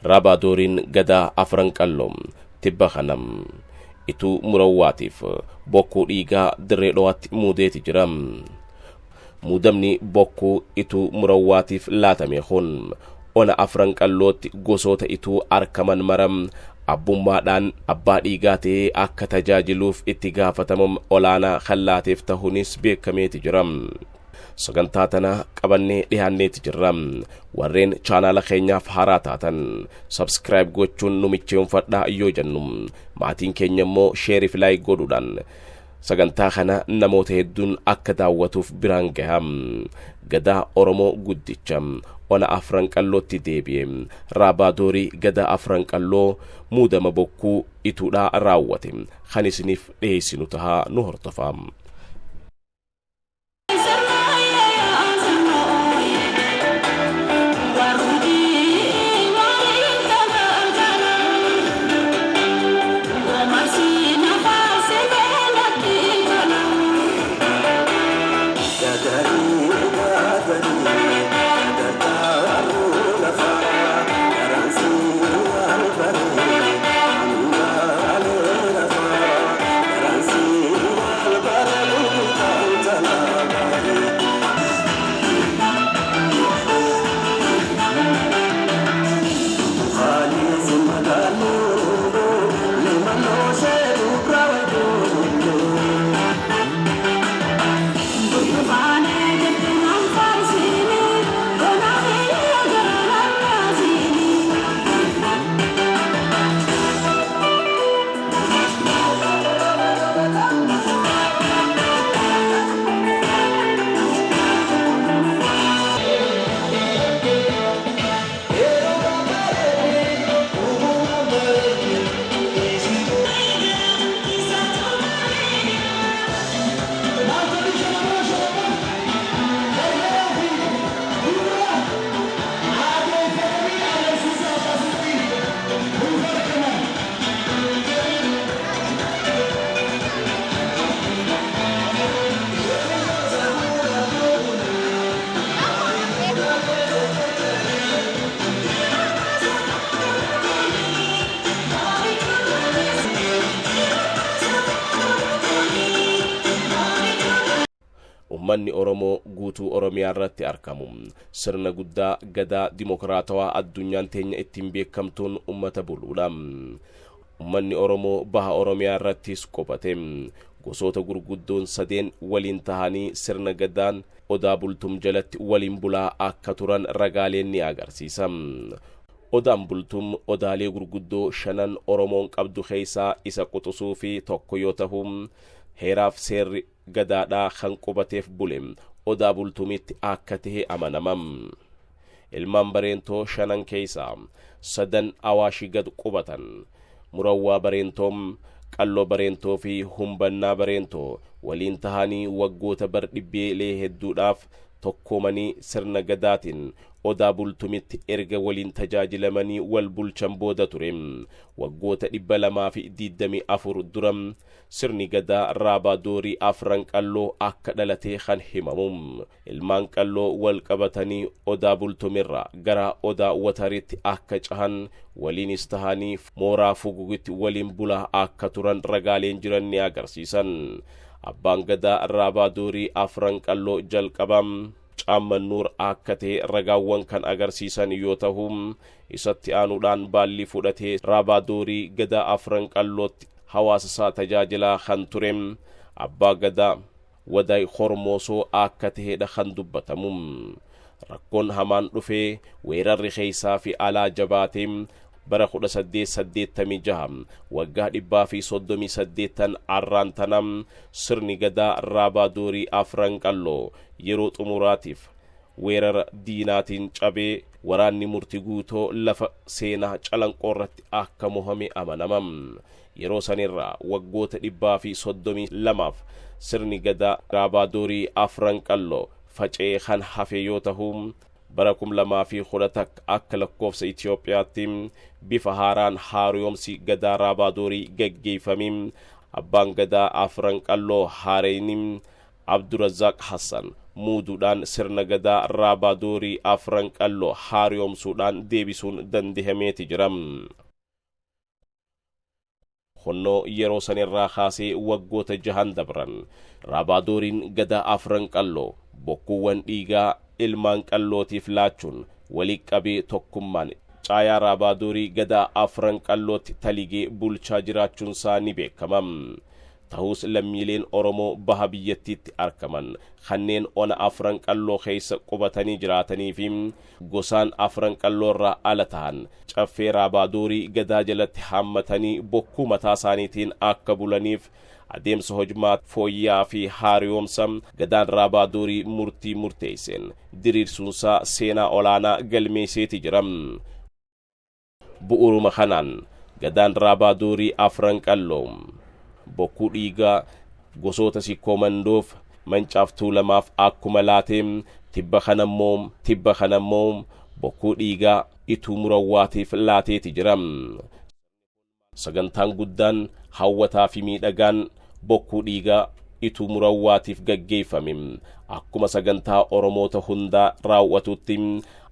Raabaadooriin Gadaa Afran Qalloo tibba kana Ituu Murawwaatiif bokkuu dhiigaa Dirree Dhawaatti muudeeti jira. Muudamni bokkuu Ituu Murawwaatiif laatame kun ona Afran Qallootti gosoota Ituu arkaman mara abbummaadhaan abbaa dhiigaa ta'ee akka tajaajiluuf itti gaafatama olaanaa kan laateef tahuunis beekameeti jira. Sagantaa tana qabannee dhiyaanneeti jirra. Warreen chaanaala keenyaaf haaraa taatan subscribe gochuun nu micheeffadhaa yoo jennu, maatiin keenya immoo share fi like godhuudhaan sagantaa kana namoota hedduun akka daawwatuuf biraan gaha. Gadaa Oromoo guddicha ona Afran Qallootti deebi'e, Raabaa Doorii Gadaa Afran Qalloo muudama bokkuu Ituudhaa raawwate kan isiniif dhiyeessinu tahaa, nu hordofaa. Ummanni Oromoo guutuu Oromiyaa irratti arkamu sirna guddaa Gadaa dimokiraatawaa addunyaan teenya ittiin beekamtuun ummata buluudha. Ummanni Oromoo baha Oromiyaa irrattis qubate gosoota gurguddoon sadeen waliin tahanii sirna Gadaan Odaa Bultum jalatti waliin bulaa akka turan ragaaleen ni agarsiisa. Odaan Bultum odaalee gurguddoo shanan Oromoon qabdu keessaa isa quxusuu fi tokko yoo tahu, heeraaf seerri Gadaadhaa kan qubateef bule Odaa Bultumitti akka tahe amanama. Ilmaan Bareentoo shanan keessaa sadan Awaashi gad qubatan. Murawwaa Bareentoo, Qalloo Bareentoo fi Humbannaa Bareentoo waliin tahanii waggoota bar dhibbeelee hedduudhaaf tokkoomanii sirna Gadaatiin Odaa Bultumitti erga waliin tajaajilamanii wal bulchan booda ture waggoota 224 dura sirni Gadaa Raabaa Doorii Afran Qalloo akka dhalatee kan himamu. Ilmaan Qalloo wal qabatanii Odaa Bultumirraa gara Odaa Wataritti akka cahan, waliinis tahanii mooraa Fugugitti waliin bulaa akka turan ragaaleen jiran ni agarsiisan. Abbaan Gadaa Raabaa Doorii Afran Qalloo jalqaba Caammannuur akka tahe ragaawwan kan agarsiisan yoo tahu, isatti aanuudhaan baallii fudhatee Raabaa Doorii Gadaa Afran Qallootti hawaasa isaa tajaajilaa kan ture Abbaa Gadaa Wadaay Hormoosoo akka tahedha kan dubbatamu. Rakkoon hamaan dhufee weerarri keessaa fi alaa jabaatee bara 1886, waggaa 138n arraan tana, sirni Gadaa Raabaa Doorii Afran Qalloo yeroo xumuraatiif weerara diinaatiin cabee waraanni Murti Guutoo lafa seenaa Calanqoo irratti akka mohame amanama. Yeroo sanirraa waggoota 132f sirni Gadaa Raabaa Doorii Afran Qalloo faca'ee kan hafe yoo tahu, bara 2011 akka lakkoofsa Itoophiyaatti bifa haaraan haaroyomsi Gadaa Raabaa Doorii gaggeeffamee abbaan Gadaa Afran Qalloo haareyni Abdurazzaaq Hassan Muuduudhaan sirna Gadaa Raabaa Doorii Afran Qalloo haariyoomsuudhaan deebisuun dandahameeti jira. Honnoo yeroo sanirraa kaasee waggoota jahan dabran Raabaa Dooriin Gadaa Afran Qalloo bokkuuwwan dhiigaa ilmaan qallootiif laachuun walii qabee tokkummaan caayaa Raabaa Doorii Gadaa Afran Qallootti taligee bulchaa jiraachuunsaa ni beekama. Ta'us lammiileen Oromoo baha biyyattiitti argaman kanneen ona Afran Qalloo keessa qubatanii jiraatanii fi gosaan Afran Qalloo irraa ala ta'an caffee Raabaa Doorii Gadaa jalatti haammatanii bokkuu mataa isaaniitiin akka bulaniif adeemsa hojmaa fooyyaa fi haariyoomsa Gadaan Raabaa Doorii murtii murteesseen diriirsuunsaa seenaa olaanaa galmeesseeti jira. Bu'uuruma kanaan Gadaan Raabaa Doorii Afran Qalloo bokkuu dhiigaa gosoota Sikkoo Mandoof Mancaaf Tuulamaaf akkuma laatee, tibba kanammoo bokkuu dhiigaa Ituu Murawwaatiif laateeti jira. Sagantaan guddaan hawwataa fi miidhagaan bokkuu dhiigaa Ituu Murawwaatiif gaggeeffame akkuma sagantaa Oromoota hundaa raawwatutti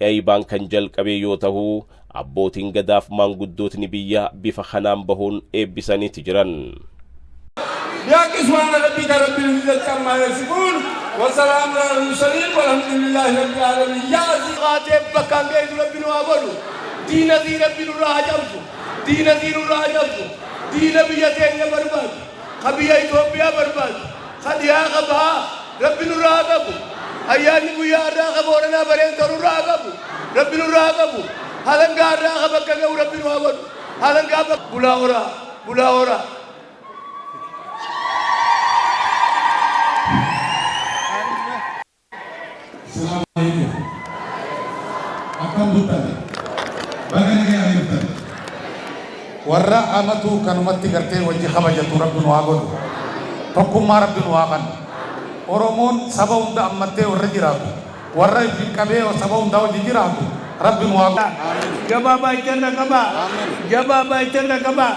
eeybaan kan jalqabe yoo ta'u, abbootiin gadaaf maanguddootni biyyaa bifa kanaan bahuun eebbisaniiti jiran. بحق سبحان ربك رب العزة عما يصفون وسلام على المرسلين والحمد لله رب العالمين. يا عزيز Qaatee bakkaan geessu Rabbi nu haa godhu. Diina sii Rabbi nurraa haa cabsu. Diina sii nurraa haa cabsu. Diina biyya teenya barbaadu. Ka biyya Itoophiyaa barbaadu. Ka dhiyaa, ka bahaa Rabbi nurraa haa qabu. Ayyaanni guyyaa har'aa ka Booranaa Bareentoo nurraa haa qabu. Rabbi nurraa haa qabu. Halangaa har'aa ka bakka ga'u Rabbi nu haa godhu. Halangaa bakka bulaa horaa, bulaa horaa. Assalamu alaikum. Akkam bultan? Baga nagaan dhuftan. Warra amatu kanumatti gartee wajji kabajatu Rabbi nu haa godhu. Tokkummaa Rabbi nu haa kennu. Oromoon saba hunda ammattee warra jiraatu, warra ifin qabee saba hundaa wajji jiraatu Rabbi nu haa godhu. Jabaa baay'atarra qabaa. Jabaa baay'atarra qabaa.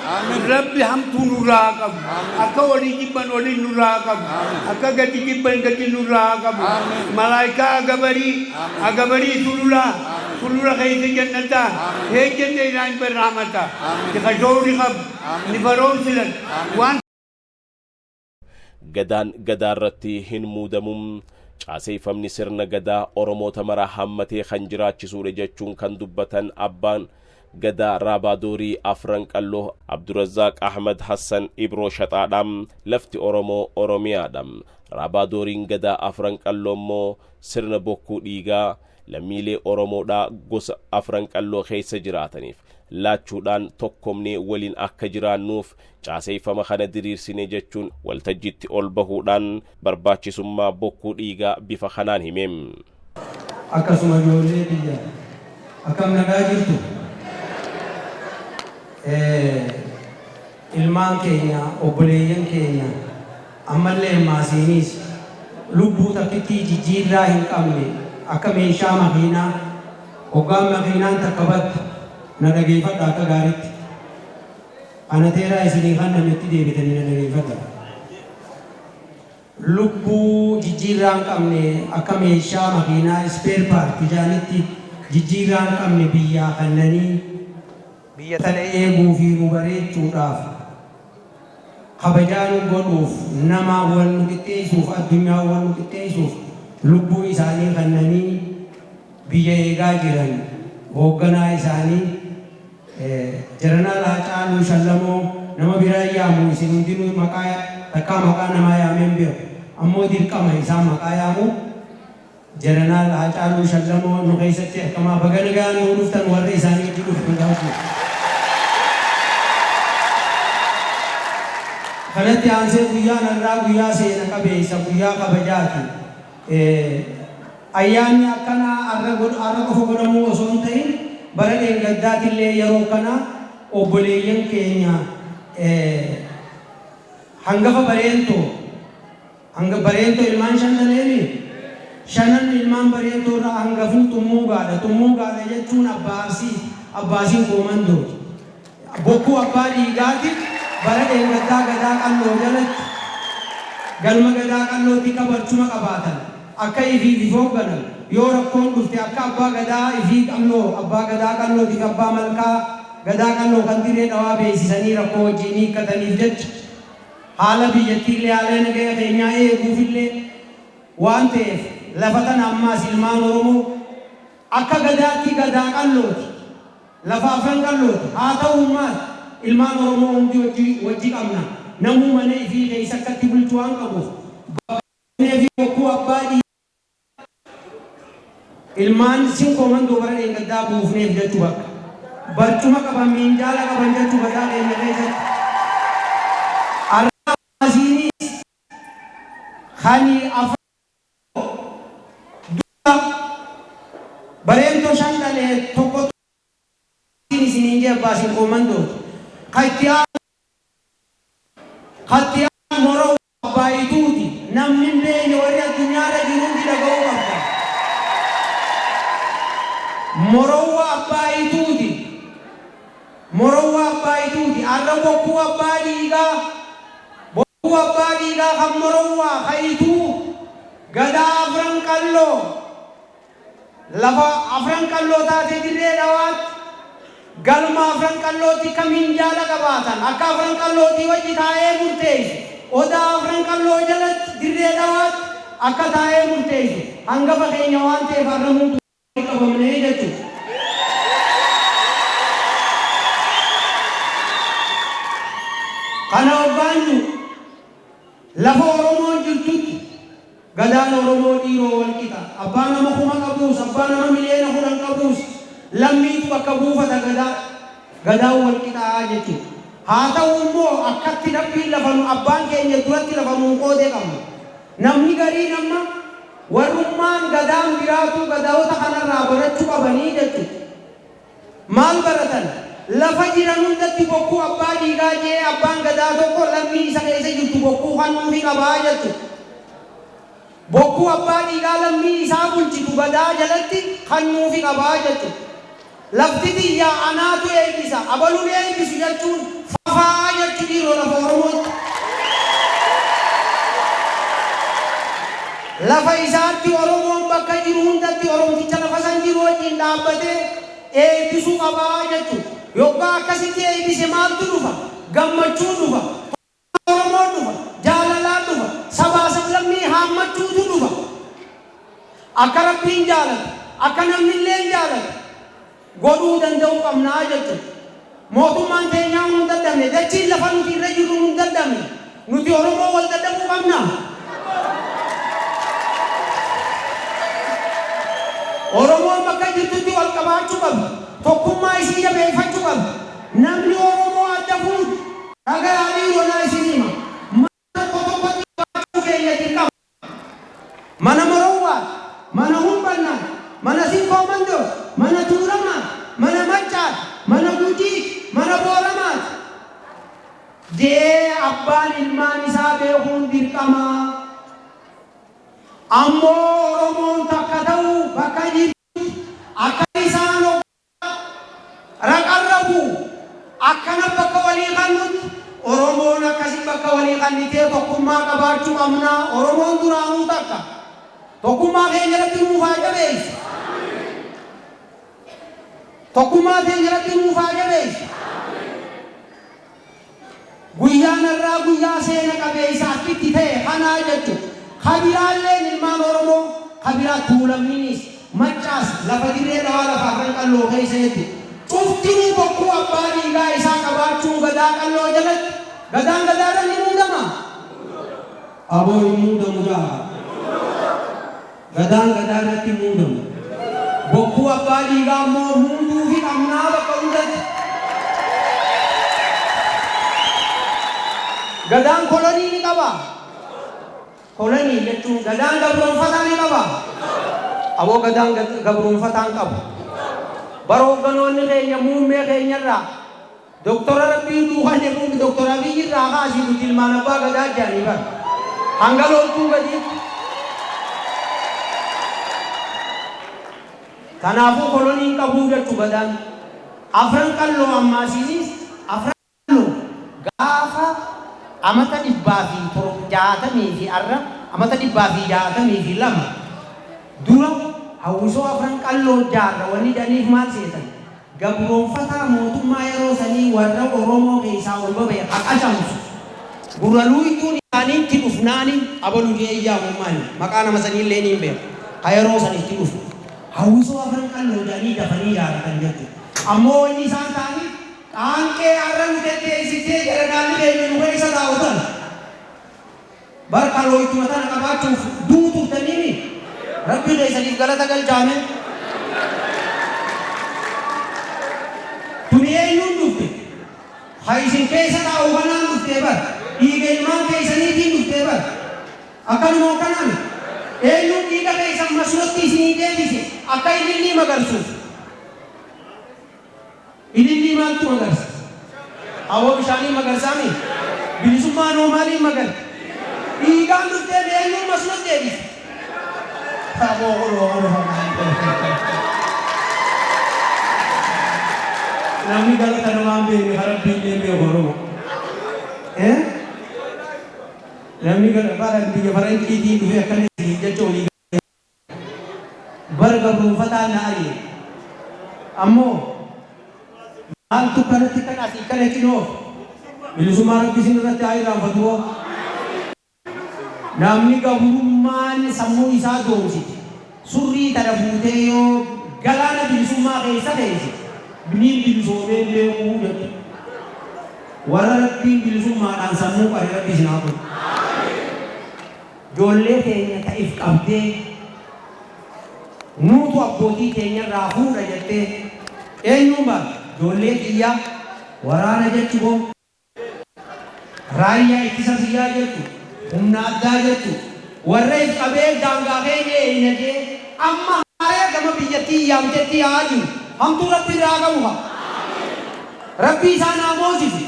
Rabbi hamtuu nurraa haa qabu. Akka olii jibban olii nurraa haa qabu. Akka gadi jibban gadi nurraa haa qabu. Malaayikaa agabarii agabarii sululaa sulula keessa jannataa heejjanne isaan barraamata. Ni qabu. Ni baroomsilan. Waan Gadaan gadaa irratti hin muudamu, caaseeffamni sirna gadaa Oromoota mara hammatee kan jiraachisuudha jechuun kan dubbatan abbaan Gadaa Raabaa Doorii Afran Qalloo Abdurazzaaq Ahmad Hassan Ibroo Shaxaadha. Lafti Oromoo Oromiyaadha. Raabaa Dooriin Gadaa Afran Qalloo immoo sirna bokkuu dhiigaa lammiilee Oromoodhaa gosa Afran Qalloo keessa jiraataniif laachuudhaan tokkomnee waliin akka jiraannuuf caaseeffama kana diriirsine jechuun waltajjitti ol bahuudhaan barbaachisummaa bokkuu dhiigaa bifa kanaan hime. Akkasuma ijoollee biyya, akkam nagaa jirtu? Ilmaan keenya, obboleeyyan keenya, ammallee maasiiniis lubbuu takkittii jijjiirraa hin qabne akka meeshaa makiinaa hoggaan makiinaan takka baddu, na dhageeffadha akka gaaritti. Ana teeraa isinii kan nametti deebitanii na dhageeffadha. Lubbuu jijjiirraa hin qabne akka meeshaa makiinaa spare part jaanitti jijjiirraa hin qabne biyyaa kannanii biyya tana eeguu fi nu bareechuudhaaf, kabajaa nu godhuuf, nama wal nu qixxeessuuf, addunyaa wal nu qixxeessuuf lubbuu isaanii kannanii biyya eegaa jiran, hoogganaa isaanii Jeneraal Haacaaluu Shallamoo, nama biraa yaamu isin hundinuu maqaa takkaa maqaa namaa yaameen beeku, ammoo dirqama isaan maqaa yaamu. Jeneraal Haacaaluu Shallamoo nu keessatti argamaa. Baga nagaan nuu dhuftan, warra isaanii wajjin dhuftu hundaa. Kanatti aansee guyyaan har'aa guyyaa seena qabeessa, guyyaa kabajaati. Ayyaanni akkanaa har'a qofa godhamuu osoo hin ta'in, bara dheengaddaatillee yeroo kana obboleeyyan keenya hangafa Bareentoo, hanga Bareentoo ilmaan shan dhaleemi, shanan ilmaan Bareentoo irraa hangafni Xummuugaadha. Xummuugaadha jechuun abbaa Arsii, abbaasiin Koomandooti. Bokkuu abbaa dhiigaati. Bara dheengaddaa Gadaa Qalloo jalatti, galma Gadaa Qallootti kabarchuma qabaatan. Akka ifiif if hoogganan, yoo rakkoon dhufte akka abbaa gadaa ifii qalloo, abbaa gadaa qallootiif abbaa malkaa gadaa qalloo kan Dirree Dhawaa beeysisanii rakkoo wajjiin hiikkataniif jecha, haala biyyattiillee haala nagaya keenyaa eeguufillee waan ta'eef, lafa tana ammaas ilmaan Oromoo akka gadaatti gadaa qallooti. Lafa Afran Qallooti. Haa ta'uu ammaas ilmaan Oromoo hundi wajji wajji qabna. Namuu mana ifii keeysa akkatti bulchu waan qabuuf, bakka fi bokkuu abbaa dhiigaa ilmaan Sinkoo Mandoo bara dheengaddaa buufneef jechu bakka barcuma qaban, miinjaala qaban jechu gadaa keenya keessatti. Arra asiinis kani Afran dura Bareentoo shan dhale tokko isiniin jee abbaa Sinkoo Mandooti. Ka itti aanu ka itti aanu Moroo abbaa Ituuti. Namni hin beekne warri addunyaarra jiru hundi dhaga'uu qabda. Morowwa abbaa Ituuti. Morowwa abbaa Ituuti. Arra bokkuu abbaa dhiigaa, bokkuu abbaa dhiigaa kan Morowwaa ka Ituu gadaa Afran Qalloo lafa Afran Qalloo taate Dirree Dhawaatti galma Afran Qallootti akka minjaala qabaatan, akka Afran Qallootii wajji taa'ee murteessu, odaa Afran Qalloo jalatti Dirree Dhawaatti akka taa'ee murteessu hangafa keenya waan ta'eef har'a muuduu qabamnee jechuudha. Kana hoggaanju lafa Oromoon jirtutti gadaan Oromoo dhiiroo wal qixa. Abbaa nama 1000 qabuus, abbaa nama 10,000,000 qabuus lammiitu bakka buufata gadaa. Gadaan wal qixaa jechuudha. Haa ta'u immoo akkatti Rabbiin lafa nu abbaan keenya duratti lafa nuu qoodee qabna. Namni gariin amma warrummaan gadaan biraatuu gadaota kanarraa barachuu qabanii jechuudha. Maal baratan? Lafa jiran hundatti bokkuu abbaa dhiigaa je'ee abbaan gadaa tokko lammii isa keessa jirtu bokkuu kannuufii qabaa jechuudha. Bokkuu abbaa dhiigaa lammii isaa bulchitu gadaa jalatti kannuufi qabaa jechuudha. Lafti tiyyaa anaatu eebbisa, abaluun eebbisu jechuun fafaa jechu dhiiroo lafa Oromootti. Lafa isaatti Oromoon bakka jiru hundatti Oromticha lafa san jiru wajjin dhaabbatee eebbisuu qabaa jechuudha. Yoggaa akkasitti eebbise maaltu dhufa? Gammachuun dhufa. Oromoon dhufa. Jaalalaan dhufa. Sabaa sablammii haammachuutu dhufa. Akka Rabbiin jaalatu, akka namnilleen jaalatu godhuu danda'uu qabnaa jechuudha. Mootummaan teenyaa nun dadhabne, dachiin lafa nuti irra jirru nun dadhabne, nuti Oromoo wal dadhabuu qabnaa? Oromoon bakka jirtutti wal qabaachuu qabdi. Tokkummaa isii jabeeffachuu qabdi. Namni Oromoo adda fuudhu, dhagayaa dhiiroo naa isin hima. Mana tokko tokkotti qabaachuu keenya dirqama. Mana Morowwaati, mana Humbannaati, mana Sinkoo Mandooti, mana Tuulamaati, mana Maccaati, mana Gujiiti, mana Booramaati je'ee abbaan ilmaan isaa beekuun dirqama. Ammoo Oromoon takka ta'uu bakka jirtutti akka isaan hoggaa raqarra bu'u akkana bakka walii kannutti Oromoon akkasi bakka walii kannitee tokkummaa qabaachuu qabna. Oromoon duraanuu takka. Tokkummaa keenya Rabbi nuuf haa jabeessu. Tokkummaa teenya Rabbi nuuf haa jabeessu. Guyyaan har'aa guyyaa seena qabeessa akkitti ta'e kanaa jechu. Ka biraalleen ilmaan Oromoo ka biraa Tuulamninis, Maccaas lafa Dirree Dhawaa lafa Afran Qalloo keessa jechu. Cuftinuu bokkuu abbaa dhiigaa isaa qabaachuun gadaa qalloo jalatti gadaan gadaarra ni muudamaa? Aboo hin muudamu ja'a. Gadaan gadaa irratti hin muudamu. Bokkuu abbaa dhiigaa ammoo muuduufi qabnaa bakka hundatti. Gadaan kolonii ni qabaa? Kolonii jechuun gadaan gabroonfataa ni qabaa? Aboo gadaan gabroonfataa hin qabu. Bar hoogganoonni keenya muummee keenyarraa Doktora Rabbiin duukaa demuun Doktor Abiy irraa kaasii nuti ilmaan abbaa gadaa jedhanii bar. Hanga loltuu gadiitti. Kanaafuu kolonii hin qabuu jechu gadaan. Afran Qalloo ammaasiinis Afran Qalloo gaafa amata 162 arra amata 162 Dura hawwisoo Afran Qalloo jaarra wanni jedhaniif maal seetan? Gabroonfataa mootummaa yeroo sanii warra Oromoo keessaa ol baba'e haqashamsu. Gurra luuytuun isaaniitti dhufnaani abalu jee iyyaamummaani maqaa nama sanii illee niin beeku. Ka yeroo sanitti dhufu. Hawwisoo Afran Qalloo jedhanii dafanii jaarratan jechuudha. Ammoo wanni isaan ta'aniif qaanqee har'a nu tetteessitee jaranaalli keenya nu keessa taa'utan. Barka looytuma tana qabaachuuf duu turtaniimi Rabbi keessaniif galata galchaame. Tuni eenyuun dhufte? Ha isin keessa taa'u kanaan dhuftee bar. Dhiiga ilmaan keessaniitiin dhuftee bar. Akkanuma akkanaan eenyuun dhiiga keessan masnotti isinii deebise akka ilillii magarsuuf. Ilillii maaltu magarsa? Awoo bishaanii magarsaami? Bilisummaan hoo maaliin magarti? Dhiigaan dhuftee eenyuun masnotti deebise? Aboo kunoo kunoo. Namni galata namaan beekne Rabbiin illee beeku Oromoo. Namni bara biyya faranjiitiin dhufee akkana isiniin jecha olii bara gabroonfataan na ari'e. Ammoo maaltu kanatti kan asii kana cinoof bilisummaa Rabbi isin irratti haa irraanfatu hoo. Namni gabrummaan sammuu isaa doomsite surrii tana fuutee yoo galaana bilisummaa keessa keesse niin bilisoomee beekuu jettu. Warra Rabbiin bilisummaadhaan sammuu qare Rabbi isin haa godhu. Ijoollee teenya ta'if qabdee nuutu abbootii teenyarraa fuudha jettee eenyuun baatu? Ijoollee xiyyaa waraana jechu boo raayyaa ittisa biyyaa jechu humna addaa jechu warra if qabee daangaa keenya eeyna jee amma haaree gama biyyattii yaamtetti yaa'aa jiru. Hamtuu Rabbi irraa qabu haa. Rabbi isaan haa moosisu.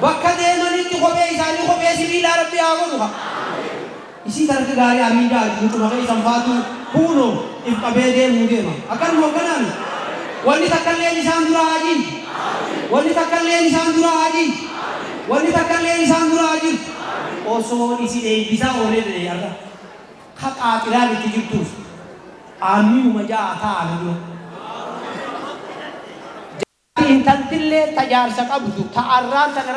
Bakka deemanitti kophee isaanii kophee sibiilaa Rabbi haa godhu haa. Isii tarka gaarii amiin jaa mucuma keessan faatu kuunoo if qabee deemuu deema. Akkanuma hogganaami. Wanni takkalleen isaan dura haa jirtu. Wanni takkalleen isaan dura haa jirtu. Wanni takkalleen isaan dura haa jirtu. Osoo isin eebbisaa oolee jedhe har'a. Ka qaaxilaan itti jirtuuf aaminuma ja'a ta'a nu dura. Intaltillee tajaarsa qabdu ta'arraan tana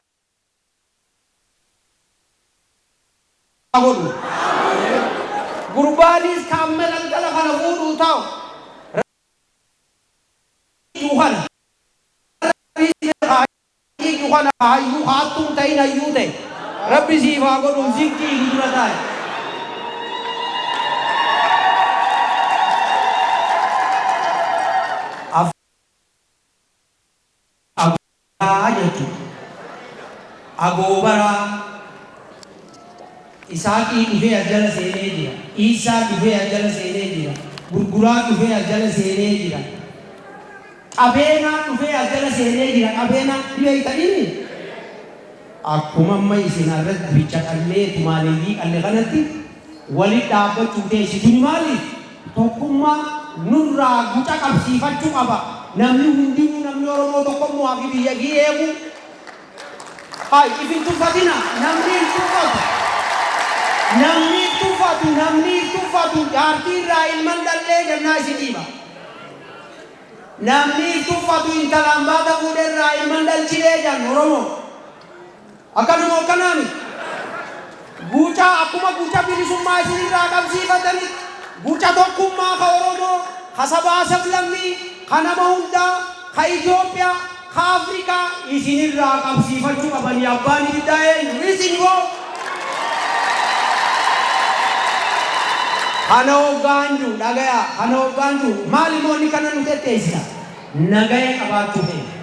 godhu. Gurbaanis ka amma galgala kana fuudhuu ta'u. Kana. Kana hayyuu haattuun ta'in hayyuu ta'e. Rabbi siif haa godhu zikii dura taa'e. Agobaraa jechuudha. Agoobaraa Isaaqii dhufee as jala seenee jira. Iisaa dhufee as jala seenee jira. Gurguraa dhufee as jala seenee jira. Qabeenaa dhufee as jala seenee jira. Qabeenaa dhibeeytanii akkuma amma isin irratti bicha qallee tumaaleeyyii qalle kanatti walit dhaabbachuu teessi. Tuni maaliif? Tokkummaa nurraa guca qabsiifachuu qaba. Namni hundinuu namni Oromoo tokkummaa fi biyya fi eegu. Hai, if hin tuffatina. Namni hin tuffatu. Namni hin tuffatu. Namni hin tuffatu. Jaartii irraa ilman dhallee jennaa isin dhiiba. Namni hin tuffatu intalaan baata fuudhee irraa ilman dhalchilee jan Oromoo. Akkanuma akkanaami. Guca akkuma guca bilisummaa isin irraa qabsiifatani guca tokkummaa ka Oromoo, ka sabaa sablammii, ka nama hundaa, ka Itoophiyaa, ka Afrikaa isin irraa qabsiifachuu qabanii abbaan ibiddaa eenyu isin hoo. Kana hoggaanju dhagaya, kana hoggaanju maal immoo inni kana nu tetteessisa? Nagaya qabaachuu keenya.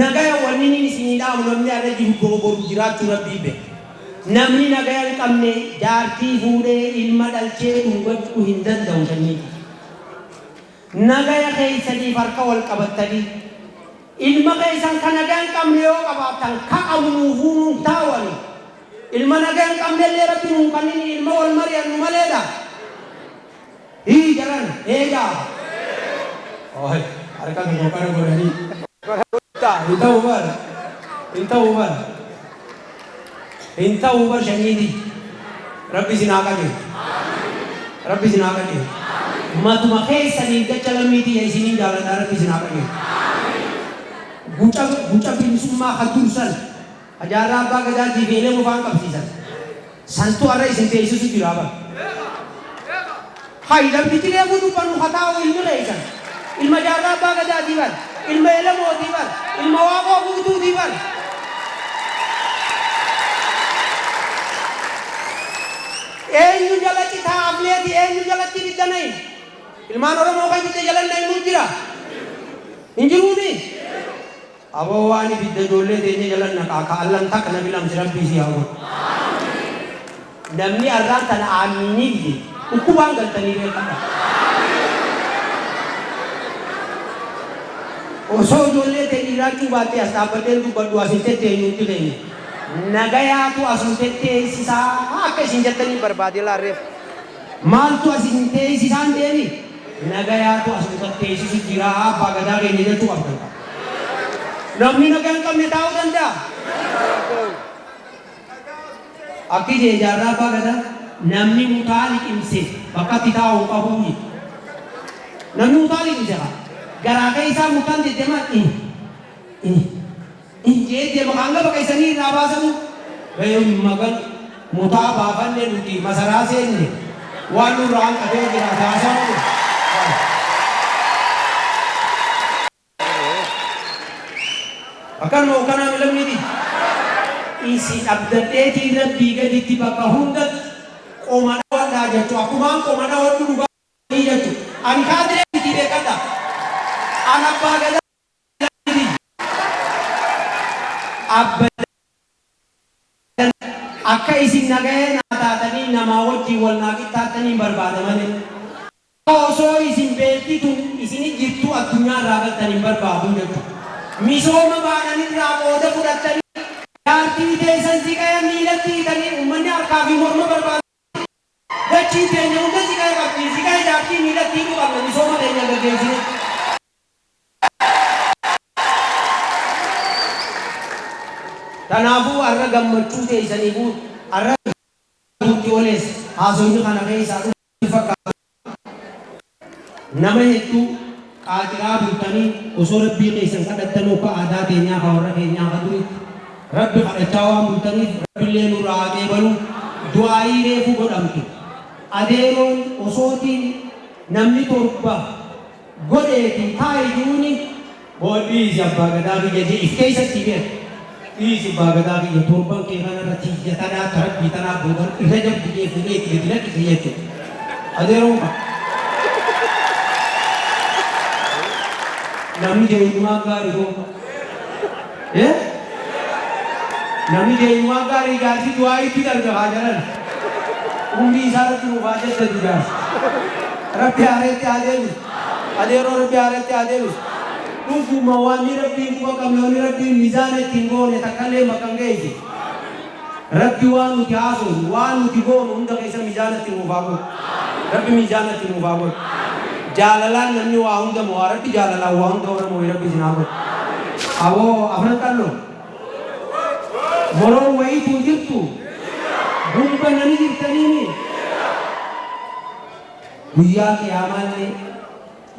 Nagaya wanni inni isinii dhaamu namni har'a jiru boru jiraachuu Rabbii beeka. Namni nagaya hin qabne jaartii fuudhee ilma dhalchee dhungachuu hin danda'u sanyii. Nagaya keessaniif harka wal qabattanii ilma keessan ka nagaya hin qabne yoo qabaattan ka qabu nuu fuunuun taawani. Ilma nagaya hin qabne illee Rabbi nuu kannini ilma wal mari'annu maleedha. Hii jaran eegaa. Oi, harka tokko kana godhanii. Hin ta'u bar. Hin ta'u bar. Hin ta'u bar shanyiiti. Rabbi isin haa qajeelchu. Rabbi isin haa qajeelchu. Matuma keessaniin jecha lammii tiyya isiniin jaaladha, Rabbi isin haa qajeelchu. Guca guca bilisummaa ka dur san ka Jaarraa Abbaa Gadaatii fi Elemo faan qabsiisan santu arra isin teessisu jiraa bar. Hay namtichi reefuu dubbannu ka taa'u ilmi keessan ilma Jaarraa Abbaa Gadaatii bar, ilma Elemootii bar, ilma Waaqoo Guutuutii bar. Eenyu jala citaa afleeti, eenyu jalatti ibidda nayna? Ilmaan Oromoo ka ibidda jala naynuu jira? Hin jiruumii? Aboo waan ibidda ijoollee teenya jala naqaa ka allam takka nabi lamsi Rabbii sii haa godhu. Namni arraan tana aammiinii dide dhukkubaan galtanii beekadha. Osoo ijoollee teenya jiraachuu baattee as dhaabbadheen dubbadhu as hin tetteenyu hundi keenya. Nagayaatu as nu tetteessisaa akka isin jettaniin barbaade laal reefu. Maaltu as isin teessisaan deemi? Nagayaatu as nu tatteessisu jiraa abbaa gadaa keenya jechuu qabdan. Namni nagaa hin qabne taa'uu danda'a? Akki jee Jaarraa Abbaa Gadaa, namni mutaa liqimse bakka itti taa'u hin qabuu jedhe. Namni mutaa liqimse kaa garaa keessaa mutaan deddeemaa in in in je'ee deema ka hanga baqaysanii irraa baasanuu gayun magan mutaa baafanne nuti masaraa seenne waan nurraa hanqate yoo jiraate haasawa malee. Akkanuma ukkanaa mi lammii tiyya? Isin abdadheetiin Rabbii gaditti bakka hundatti qoma dhawadhaa jechu. Akkumaan qoma dhawadhu dhugaa jechu. Ani kaadiree miti beekadha. An abbaa gadaa miti. Abba Akka isin nagaya naa taatanii namaa wajjiin wal naa qixxaattaniin barbaada malee. Osoo isin beelti tun isini jirtuu addunyaa irraa galtan hin barbaadu jechu. Misooma baadhanirraa qooda fudhattanii jaartii teessan ziqaya miilatti hiitanii ummanni harkaa fi morma barbaadu dachiin teenya hunda ziqaya qabdi ziqaya jaartii miilatti hidhuu qabna misooma keenya gaggeessine. Tanaafuu arra gammachuu teessaniifuu arra guutti olees haasoyni kana keessaa dhufu fakkaatu. Nama hedduu qaaxiraa bultanii osoo Rabbii keessan kadhattanuu akka aadaa teenyaa ka warra keenyaa ka duriitti Rabbi kadhachaa waan bultaniif Rabbillee nurraa haa qeebalu. Du'aa'ii reefu godhamte adeeroon osootiin namni 7 godheeti taa'i ji'uuni boo dhiisi abbaa gadaa kiyya je'i if keessatti beeka dhiisi abbaa gadaa kiyya torban kee kanarra tiyya tanaa ta Rabbii tanaa boodan irra jabdu jee fuudhee itti gadi lakkise jechu adeeroon ka namni jeenyumaan gaarii hoo eh namni jeenyumaan gaarii jaarsi du'aa itti darbe haa jaran umrii isaa irratti nuuf haa jaddatu jaarsi Rabbi haareetti haa deebisu. Adeeroo Rabbi haareetti haa deebisu. Dhuguma wanni Rabbiin quba qabne, wanni Rabbiin mizaana itti hin goone takkalleen bakka hin geeyse. Rabbi waan nuti haasofnu, waan nuti goonu hunda keessa mizaana itti nuuf haa godhu. Rabbi mizaana itti nuuf haa godhu. Jaalalaan namni waa hunda mo'a. Rabbi jaalalaan waa hunda warra mo'e Rabbi isin haa godhu. Aboo Afran Qalloo. Moroon wayiitu hin jirtu? Gumba nani jirtaniimi? Guyyaa Qiyaamaallee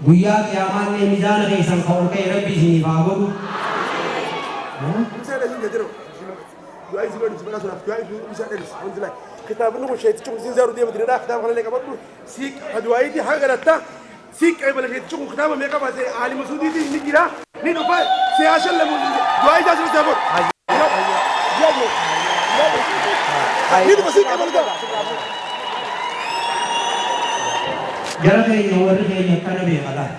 Guyyaa Qiyaamaallee mizaana keessan ka ol ka'e Rabbi isiniif haa godhu. Kitaabni kun sheetichi kun siin zaaru deema diradhaa kitaaba kanallee qabadhu sii haduwaayitii haga galatta sii qeebala sheetichi kun kitaaba meeqa baase aalima suudiitii ni jira ni dhufa si haa shallamu du'aa isaa sirriitti haa godhu. Ni dhufa sii qeebala jala. Jara keenya warri keenya akkana beeka laal.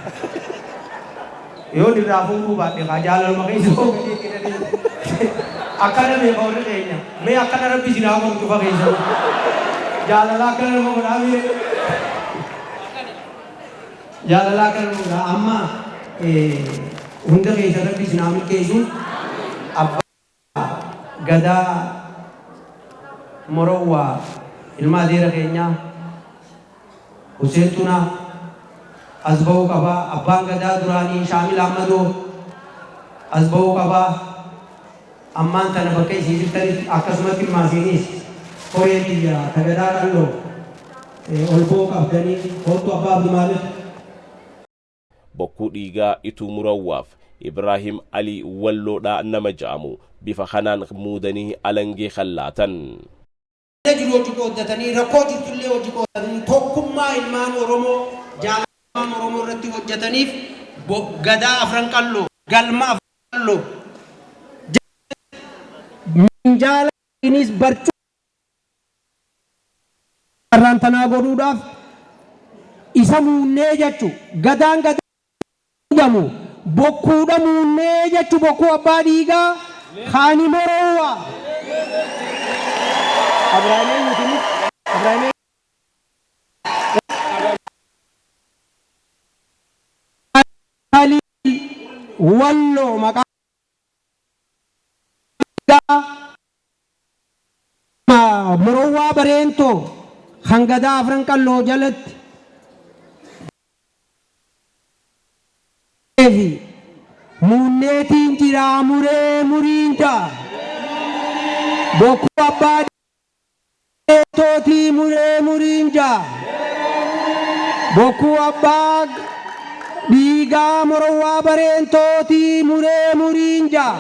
Yoon irraa fuudhuu baadhe kaa jaalaluma keessa koo gadee jedhanii akkana beeka warri keenya. Mee akkana Rabbi isin haa godhu cufa keessanuu. Jaalala akkana nama godhaa mee. Jaalala akkana nama godhaa. Amma hunda keessan Rabbi isin haa milkeessu. Abbaa Gadaa Morowwaa ilma adeera keenyaa Huseen Tunaa as ba'uu qaba. Abbaan Gadaa duraanii Shaamil Ahmadoo as ba'uu qaba. Ammaan tana bakka isin jirtanitti akkasumatti maasiinis koreen tiyya ta Gadaa Qalloo. Ol ba'uu qabdanii koottu Abbaa Abdumaalik. Bokkuu dhiigaa Ituu Murawwaaf Ibraahim Alii Walloodhaa nama ja'amu bifa kanaan muudanii alangee kan laatan. Jiru hojii qooddatanii, rakkoo jirtullee hojii qooddatanii, tokkummaa ilmaan Oromoo, jaalala ilmaan Oromoo irratti hojjetaniif Gadaa Afran Qalloo, galma Afran Qalloo minjaala inis barcuma irraan tanaa godhuudhaaf isa muunnee jechu. Gadaan gadaa muudamu bokkuudha muunnee jechu, bokkuu abbaa dhiigaa kaani Moroowwaa. Abrahaam eenyuutinis? Abrahaam Khalil Walloo maqaa Morowwaa Bareentoo kan Gadaa Afran Qalloo jalatti fi muunneetiin jiraa muree muriin ja'a. Bokkuu abbaa Barentootii muree muriin ja'a. Bokkuu abbaa dhiigaa Morowwaa Bareentootii muree muriin ja'a.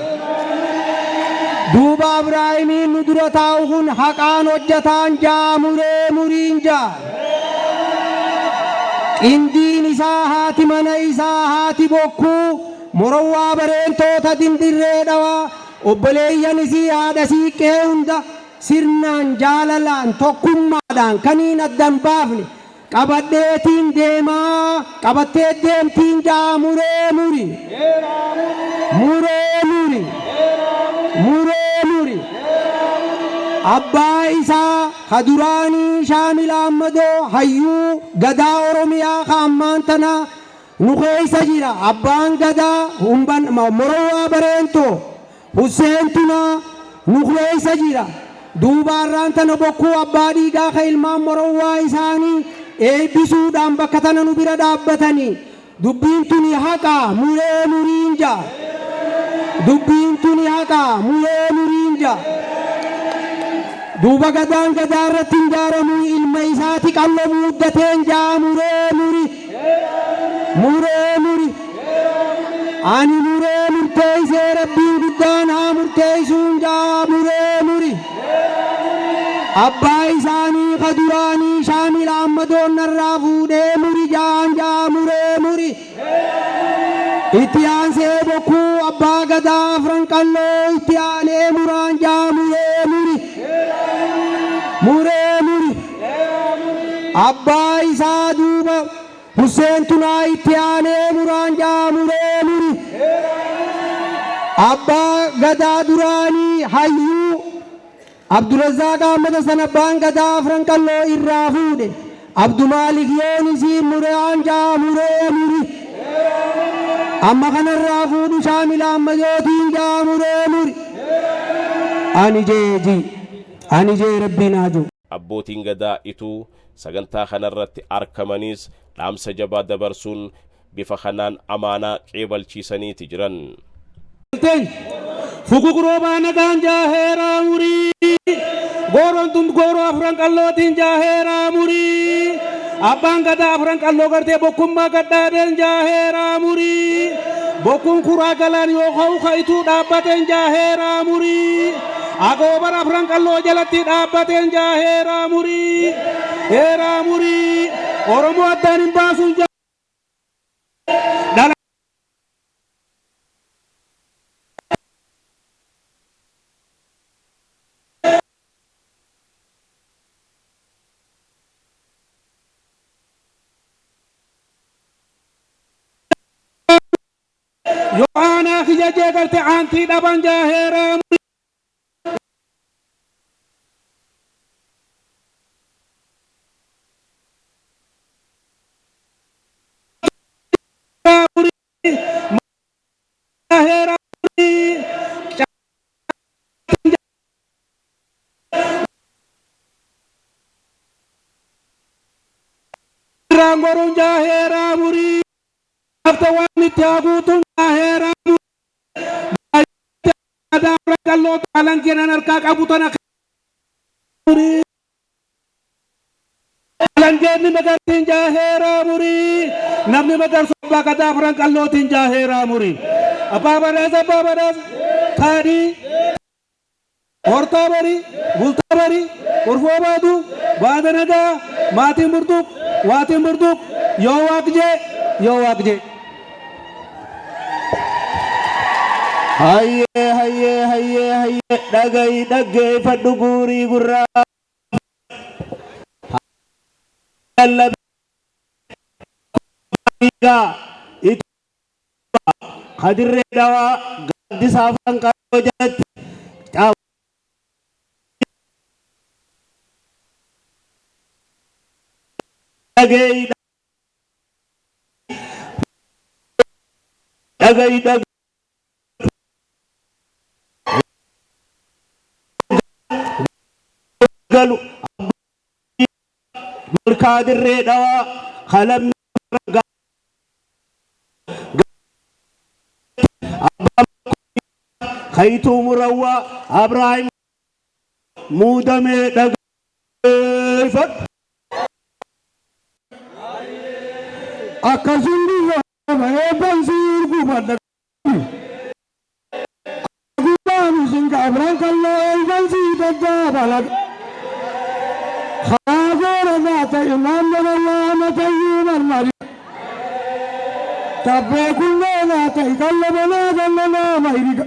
Duuba Abraahimiin nu dura taa'u kun haqaan hojjataan ja'a muree muriin ja'a. Qindiin isaa, haati mana isaa, haati bokkuu Morowwaa Bareentoota Dindirree Dhawaa, obboleeyyan isii haadha siiqqee hunda sirnaan, jaalalaan, tokkummaadhaan kaniin addan baafne qabadheetiin deemaa, qabattee deemtiin ja'a muree muri. Muree muri. Muree muri. Abbaa isaa ka duraanii Shaamil Ahmadoo, hayyuu Gadaa Oromiyaa ka ammaan tanaa nu keessa jira. Abbaan Gadaa humban Morowwaa Bareentoo Husseen Tunaa nu keessa jira. Duuba arraan tana bokkuu abbaa dhiigaa ka ilmaan Morowwaa isaanii eebbisuudhaan bakka tana nu bira dhaabbatanii, dubbiin tuni haqa muree muriin ja'a. Dubbiin tuni haqa muree muriin ja'a. Duuba Gadaan gadaa irratti hin jaaramu, ilma isaati qallo muuddateen ja'a muree muri. Muree muri. Ani muree murteessee Rabbiin guddaan haa murteessuun ja'a muree muri. Abbaa isaanii ka duraanii Shaamil Ahmadoon narraa fuudhee muri ja'aan ja'a muree muri. Itti aansee bokkuu abbaa Gadaa Afran Qalloo itti aanee muraan ja'a muree muri. Muree muri. Abbaa isaa duuba Husseen Tunaa itti aanee muraan ja'a muree muri. Abbaa Gadaa duraanii hayyuu Abdurazzaaq Ahmad Hasan, abbaan Gadaa Afran Qalloo irraa fuudhe Abdumaalik Yoonisii muraan ja'a muree muri. Amma kanarraa fuudhu Shaamil Ahmadootiin ja'a muree muri. Ani jeeji. Ani jee Rabbiin haa jiru. Abbootiin Gadaa Ituu sagantaa kanarratti arkamaniis dhaamsa jabaa dabarsuun bifa kanaan amaanaa qeebalchiisaniiti jiran. Fukuk roobaa nagaan jaaheeraa murii. Gooroon tun gooroo Afran Qallootiin jaaheeraa murii. Abbaan Gadaa Afran Qalloo gartee bokkummaa gadhaabeen jaaheeraa murii. Bokkuun kuraa galaan yoo ka'u ka'ituu dhaabbateen jaaheeraa murii. Agoobar Afran Qalloo jalatti dhaabbateen jaaheeraa murii. Heeraa murii. Oromoo addaan hin baasuun dhala. Yoo aanaa kiyya jee garte aantii dhaban jaaheeraa murii. Heeraa murii. Irraan goruun jaaheeraa murii. Hafta waan itti haguutuun jaaheeraa murii. Gadaa Afran Qalloo alankenan harkaa qabu tana murii. Alangeen magartiin jaaheeraa murii. Namni magarsu abbaa gadaa afran qallootiin jaaheeraa murii. Abbaa badhaasa abbaa badhaasa. Kaadhii. Hortaa barii. Bultaa barii. Kurfoo baatu. Baada nagaa. Maatiin burtuuk. Waatiin burtuuk. Yoo waaq jee. Yoo waaq jee. Hayyee hayyee hayyee hayyee dhagayi dhaggeeffadhu guurii gurraa lallabii kadirree dhawaa gaaddisa afran qalloo jalatti dhagayi dhagayi dhagayi galu malkaa dirree dhawaa kalamni abbaa kayituu murawwaa Abrahaam muudamee dhageeffadhu. Akkasumas eebban siir gubbaan isin afran qalloo eebban sii daddaabala. Haa goora ta'e naannoo waama tayyuu marmari. Tabbee kunnee naa ta'e kalloo banaa kalloo nama hiriga.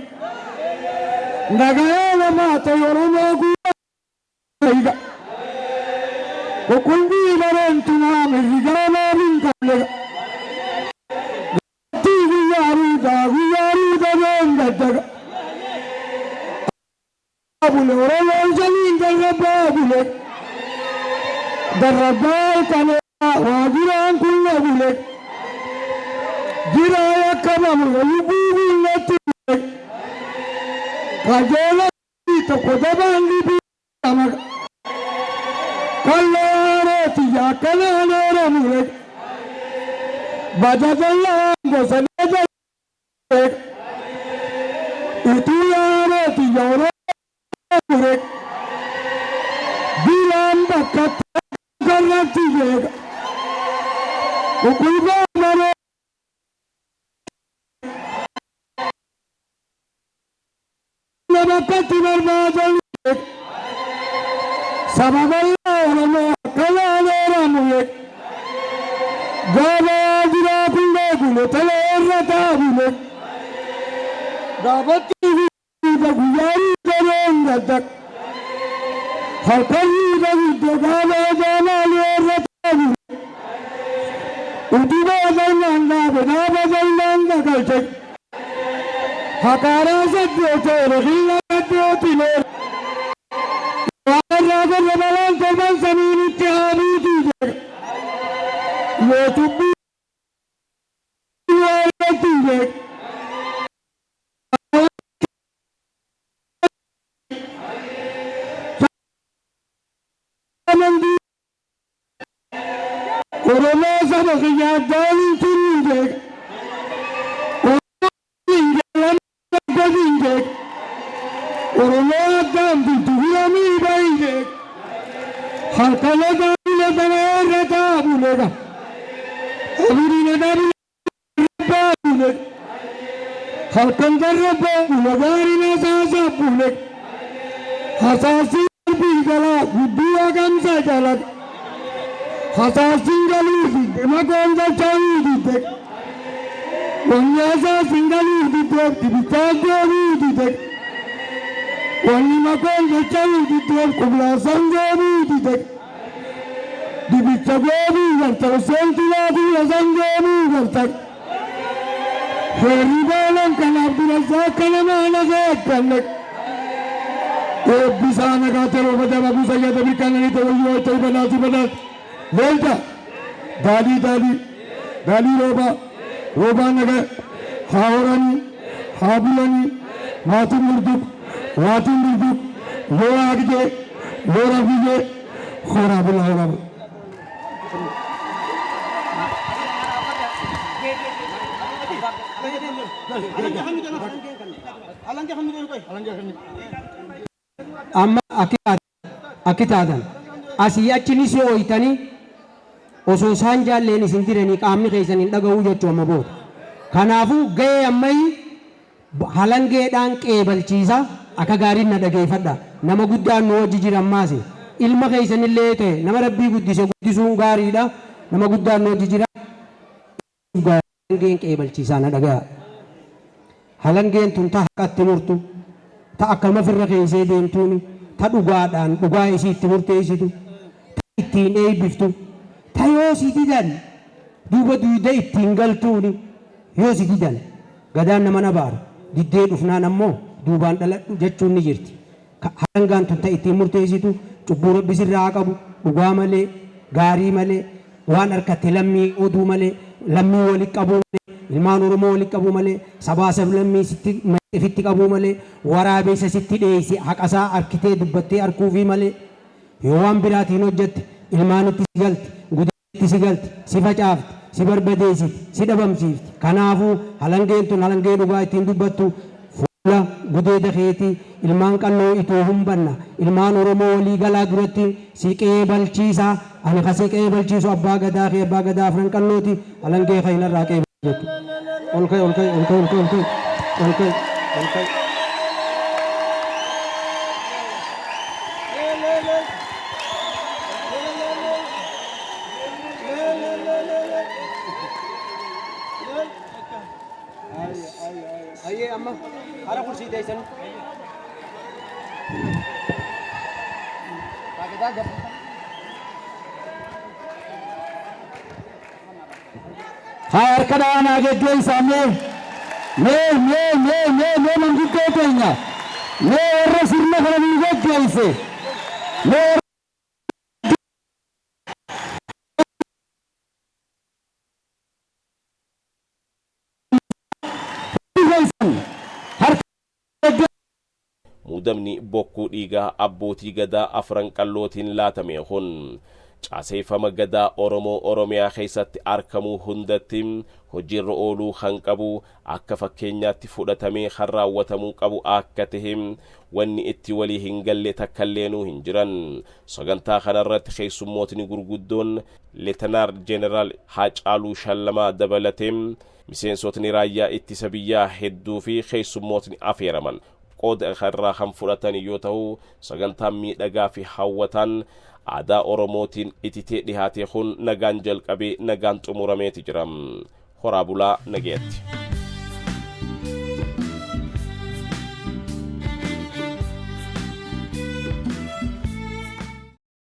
Nagaya namaa ta'e Oromoo guutaa hiriga. Kukulbii bareentu naam hirigaa naam hin qabne. Gatti guyyaa ruudaa guyyaa ruudaa been gaddaga. Bule Oromoon saniin darrabbaa bule. Darrabbaa kana waajiraan kun bule. Jira yakkabamu lubbuu guullatti bule. Kajeela tokko dabaan libii amaga. Kalloo haarooti akkanaan ooramule. Badadallaan gosa utuu yaarooti yeroo mure. Bilaan bakka karratti jeega. Kukulbaa maroo bakkatti barbaadan sababa Oromoo akkanaan ooramule. Gabaa jiraa kullee bule tala irra taabule. Gaafatti guyyaa ruudareen gadda. Halkan ruuda guddo gaabaa jaamaalii irra taabule. Utubaa zallaan dhaabe dhaaba zallaan dhagalche. Haqaaraa saddeetee xilla saddeetilee. Waarraa gorra balaan torban samiinitti haabuutii jedha. Yoo tubbuu waarratti jedha. Oromoo saba kiyyaa daaliin turuun jedha. Oromoo addaan bultu filamii bahi jedha. Halkana daabule sana irra taabule. Abiriina daabule baabule. Halkan garra baabule gaariin hasaasa bule. Hasaasii darbii galaa gudduu hagamsa jala. Hasaasiin galuu didde makoon galchaa'uu didde. Wanni hasaasiin galuu diddeef dibichaa goonuu didde. Wanni makoon galchaa'uu diddeef qublaasan goonuu didde. Dibicha goonuu garta oseen tulaa kuulasan goonuu garta. Heerri baalan kan Abdurrazzaaq kana maana geekkanne. Eebbisaa nagaa ta'e badaba buusa yaada mirkaananii ta'e wayyuu ta'e banaati banaati. Leenca daadhii daadhii daadhii roobaa roobaa nagaa haa horanii haa bulanii maatiin murduq waatiin murduq yoo waaqjee yoo rabbijee horaa bulaa horaa bulaa. Amma akki taatan asii achi ni sooytanii. Osoo isaan jaalleen isin diranii qaamni keessan hin dhaga'uu jechuu amma booda. Kanaafuu ga'ee ammayyi halangeedhaan qeebalchiisa akka gaariin na dhageeffadha. Nama guddaan nu wajji jira ammaasi. Ilma keessanillee ta'e nama rabbii guddise guddisuun gaariidha. Nama guddaan nu wajji jira. Halangeen qeebalchiisaa na dhaga'a. Halangeen tun ta haqatti murtu, ta akkama firra keessee deemtuuni, ta dhugaadhaan dhugaa isii itti murteessitu, ta ittiin eebbiftu, ta yoo si didan duuba duyda ittiin galtuuni yoo si didan gadaan nama nabaara diddee dhufnaan ammoo duubaan dhaladhu jechuun ni jirti. Halangaan tun ta ittiin murteessitu cubbuu rabbi sirraa haa qabu dhugaa malee gaarii malee waan harkatte lammii oduu malee lammii walitti qabuu malee ilmaan Oromoo walitti qabuu malee sabaa sablammii sitti ofitti qabuu malee waraabessa sitti dheeyse haqasaa harkitee dubbattee harkuufii malee yoo waan biraatiin hojjette ilmaanitti si galti gudeetti si galti si facaafti si barbadeessiti si dhabamsiifti. Kanaafuu halangeen tun halangee dhugaa ittiin dubbattu fuula gudeeda keetii ilmaan qalloo itoo humbanna ilmaan Oromoo walii galaa duratti si qeebalchiisa. Ani ka si qeebalchiisu abbaa gadaa kee abbaa gadaa afran qallooti halangee kainarraa qeebal jechuudha. Ol ka'i ol ka'i ol ka'i ol ka'i ol ka'i ol ka'i ol ka'i. Ayyee amma hara kursii teessan. Haa harka dhahanaa geggeessaa mee mee mee mee mee mee manguddoo keenya mee warra sirna kana nuu geggeesse mee warra keessan harka geggeessaa. Muudamni bokkuu dhiigaa abbootii gadaa afran qallootiin laatame kun caaseeffama gadaa Oromoo Oromiyaa keessatti argamuu hundatti hojiirra ooluu kan qabu akka fakkeenyaatti fudhatamee kan raawwatamuu qabu akka tahe wanni itti walii hin galle takkalleenuu hin jiran. Sagantaa kanarratti keessummootni gurguddoon Leetanaar Jeeneraal Haacaaluu Shallamaa dabalatee miseensotni raayyaa ittisa biyyaa hedduu fi keessummootni afeeraman qooda irraa kan fudhatan yoo ta'u sagantaan miidhagaa fi hawwataan aadaa Oromootiin ititee dhihaate kun nagaan jalqabee nagaan xumurameeti jira. Horaa bulaa nageetti.